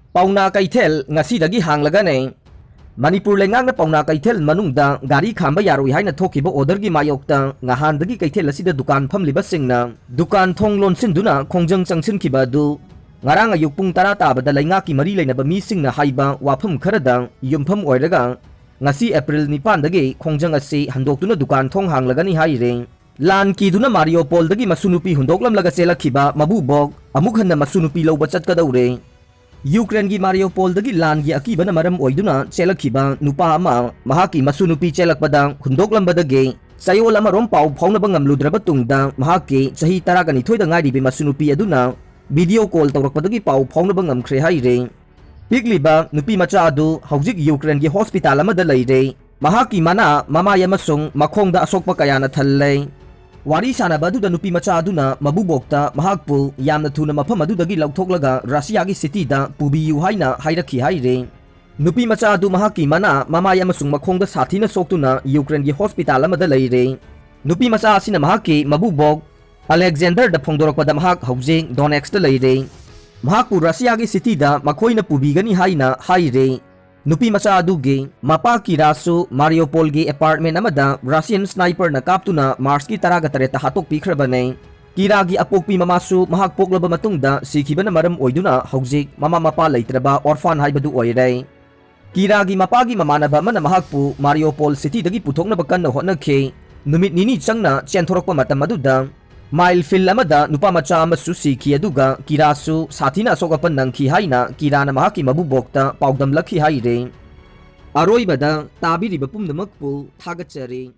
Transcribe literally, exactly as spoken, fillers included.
ꯄꯥꯎꯅꯥ ꯀꯩꯊꯦꯜ ꯉꯁꯤꯗꯒꯤ ꯍꯥꯡꯂꯒꯅꯤ꯫ ꯃꯅꯤꯄꯨꯔ ꯂꯩꯉꯥꯛꯅ ꯄꯥꯎꯅꯥ ꯀꯩꯊꯦꯜ ꯃꯅꯨꯡꯗ ꯒꯥꯔꯤ ꯈꯥꯝꯕ ꯌꯥꯔꯣꯏ ꯍꯥꯏꯅ ꯊꯣꯛꯈꯤꯕ orderꯒꯤ ꯃꯥꯌꯣꯛꯇ ꯉꯍꯥꯟꯗꯒꯤ ꯀꯩꯊꯦꯜ ꯑꯁꯤꯗ ꯗꯨꯀꯥꯟ ꯐꯝꯂꯤꯕꯁꯤꯡꯅ ꯗꯨꯀꯥꯟ ꯊꯣꯡ ꯂꯣꯟꯁꯤꯟꯗꯨꯅ ꯈꯣꯡꯖꯪ ꯆꯪꯁꯤꯟꯈꯤꯕ ꯑꯗꯨ ꯉꯔꯥꯡ ꯑꯌꯨꯛ ꯄꯨꯡ ꯇꯔꯥ ꯇꯥꯕꯗ ꯂꯩꯉꯥꯛꯀꯤ ꯃꯔꯤ ꯂꯩꯅꯕ ꯃꯤꯁꯤꯡꯅ ꯍꯥꯏꯕ ꯋꯥꯐꯝ ꯈꯔꯗ ꯌꯨꯝꯐꯝ ꯑꯣꯏꯔꯒ ꯉꯁꯤ April ꯅꯤꯄꯥꯟꯗꯒꯤ ꯈꯣꯡꯖꯪ ꯑꯁꯤ ꯍꯟꯗꯣꯛꯇꯨꯅ ꯗꯨꯀꯥꯟ ꯊꯣꯡ ꯍꯥꯡꯂꯒꯅꯤ ꯍꯥꯏꯔꯦ꯫ ꯂꯥꯟ ꯀꯤꯗꯨꯅ ꯃꯥꯔꯤꯌꯣꯄꯣꯜꯗꯒꯤ ꯃꯁꯨ ꯅꯨꯄꯤ ꯍꯨꯟꯗꯣꯛꯂꯝꯂꯒ ꯆꯦꯜꯂꯛꯈꯤꯕ ꯃꯕꯨꯕꯣꯛ ꯑꯃꯨꯛ ꯍꯟꯅ ꯃꯁꯨ ꯅꯨꯄꯤ ꯂꯧꯕ ꯆꯠꯀꯗꯧꯔꯦ꯫ ꯌꯨꯀ꯭ꯔꯦꯟꯒꯤ ꯃꯥꯔꯤꯌꯣꯄꯣꯜꯗꯒꯤ ꯂꯥꯟꯒꯤ ꯑꯀꯤꯕꯅ ꯃꯔꯝ ꯑꯣꯏꯗꯨꯅ ꯆꯦꯜꯂꯛꯈꯤꯕ ꯅꯨꯄꯥ ꯑꯃ ꯃꯍꯥꯛꯀꯤ ꯃꯁꯨ ꯅꯨꯄꯤ ꯆꯦꯜꯂꯛꯄꯗ ꯍꯨꯟꯗꯣꯛꯂꯝꯕꯗꯒꯤ ꯆꯌꯣꯜ ꯑꯃꯔꯣꯝ ꯄꯥꯎ ꯐꯥꯎꯅꯕ ꯉꯝꯂꯨꯗ꯭ꯔꯕ ꯇꯨꯡꯗ ꯃꯍꯥꯛꯀꯤ ꯆꯍꯤ ꯇꯔꯥꯒ ꯅꯤꯊꯣꯏꯗ ꯉꯥꯏꯔꯤꯕꯤ ꯃꯁꯨ ꯅꯨꯄꯤ ꯑꯗꯨꯅ video call ꯇꯧꯔꯛꯄꯗꯒꯤ ꯄꯥꯎ ꯐꯥꯎꯅꯕ ꯉꯝꯈ꯭ꯔꯦ ꯍꯥꯏꯔꯦ꯫ ꯄꯤꯛꯂꯤꯕ ꯅꯨꯄꯤ ꯃꯆꯥ ꯑꯗꯨ ꯍꯧꯖꯤꯛ ꯌꯨꯀ꯭ꯔꯦꯟꯒꯤ hospital ꯑꯃꯗ ꯂꯩꯔꯦ꯫ ꯃꯍꯥꯛꯀꯤ ꯃꯅꯥ, ꯃꯃꯥꯏ ꯑꯃꯁꯨꯡ ꯃꯈꯣꯡꯗ ꯑꯁꯣꯛꯄ ꯀꯌꯥꯅ ꯊꯜꯂꯦ꯫ ꯋꯥꯔꯤ ꯁꯥꯟꯅꯕ ꯑꯗꯨꯗ ꯅꯨꯄꯤ ꯃꯆꯥ ꯑꯗꯨꯅ ꯃꯕꯨꯕꯣꯛꯇ ꯃꯍꯥꯛꯄꯨ ꯌꯥꯝꯅ ꯊꯨꯅ ꯃꯐꯝ ꯑꯗꯨꯗꯒꯤ ꯂꯧꯊꯣꯛꯂꯒ ꯔꯁꯤꯌꯥꯒꯤ cityꯗ ꯄꯨꯕꯤꯌꯨ ꯍꯥꯏꯅ ꯍꯥꯏꯔꯛꯈꯤ ꯍꯥꯏꯔꯦ꯫ ꯅꯨꯄꯤ ꯃꯆꯥ ꯑꯗꯨ ꯃꯍꯥꯛꯀꯤ ꯃꯅꯥ, ꯃꯃꯥꯏ ꯑꯃꯁꯨꯡ ꯃꯈꯣꯡꯗ ꯁꯥꯊꯤꯅ ꯁꯣꯛꯇꯨꯅ ꯌꯨꯀ꯭ꯔꯦꯟꯒꯤ hospital ꯑꯃꯗ ꯂꯩꯔꯦ꯫ ꯅꯨꯄꯤ ꯃꯆꯥ ꯑꯁꯤꯅ ꯃꯍꯥꯛꯀꯤ ꯃꯕꯨꯕꯣꯛ ꯑꯂꯦꯛꯖꯦꯟꯗꯔꯗ ꯐꯣꯡꯗꯣꯔꯛꯄꯗ ꯃꯍꯥꯛ ꯍꯧꯖꯤꯛ ꯗꯣꯅꯦꯠꯁꯇ ꯂꯩꯔꯦ꯫ ꯃꯍꯥꯛꯄꯨ ꯔꯁꯤꯌꯥꯒꯤ cityꯗ ꯃꯈꯣꯏꯅ ꯄꯨꯕꯤꯒꯅꯤ ꯍꯥꯏꯅ ꯍꯥꯏꯔꯦ꯫ ꯅꯨꯄꯤ ꯃꯆꯥ ꯑꯗꯨꯒꯤ ꯃꯄꯥ ꯀꯤꯔꯥꯁꯨ ꯃꯥꯔꯤꯌꯣꯄꯣꯜꯒꯤ apartment ꯑꯃꯗ Russian sniperꯅ ꯀꯥꯞꯇꯨꯅ Marchꯀꯤ ꯇꯔꯥꯒ ꯇꯔꯦꯠꯇ ꯍꯥꯠꯇꯣꯛꯄꯤꯈ꯭ꯔꯕꯅꯦ꯫ ꯀꯤꯔꯥꯒꯤ ꯑꯄꯣꯛꯄꯤ ꯃꯃꯥꯁꯨ ꯃꯍꯥꯛ ꯄꯣꯛꯂꯕ ꯃꯇꯨꯡꯗ ꯁꯤꯈꯤꯕꯅ ꯃꯔꯝ ꯑꯣꯏꯗꯨꯅ ꯍꯧꯖꯤꯛ ꯃꯃꯥ ꯃꯄꯥ ꯂꯩꯇ꯭ꯔꯕ orphan ꯍꯥꯏꯕꯗꯨ ꯑꯣꯏꯔꯦ꯫ ꯀꯤꯔꯥꯒꯤ ꯃꯄꯥꯒꯤ ꯃꯃꯥꯟꯅꯕ ꯑꯃꯅ ꯃꯍꯥꯛꯄꯨ ꯃꯥꯔꯤꯌꯣꯄꯣꯜ cityꯗꯒꯤ ꯄꯨꯊꯣꯛꯅꯕ ꯀꯟꯅ ꯍꯣꯠꯅꯈꯤ꯫ ꯅꯨꯃꯤꯠ ꯅꯤꯅꯤ ꯆꯪꯅ ꯆꯦꯟꯊꯣꯔꯛꯄ ꯃꯇꯝ ꯑꯗꯨꯗ mine field ꯑꯃꯗ ꯅꯨꯄꯥ ꯃꯆꯥ ꯑꯃꯁꯨ ꯁꯤꯈꯤ, ꯑꯗꯨꯒ ꯀꯤꯔꯥꯁꯨ ꯁꯥꯊꯤꯅ ꯑꯁꯣꯛ ꯑꯄꯟ ꯅꯪꯈꯤ ꯍꯥꯏꯅ ꯀꯤꯔꯥꯅ ꯃꯍꯥꯛꯀꯤ ꯃꯕꯨꯕꯣꯛꯇ ꯄꯥꯎꯗꯝꯂꯛꯈꯤ ꯍꯥꯏꯔꯦ꯫ ꯑꯔꯣꯏꯕꯗ ꯇꯥꯕꯤꯔꯤꯕ ꯄꯨꯝꯅꯃꯛꯄꯨ ꯊꯥꯒꯠꯆꯔꯤ꯫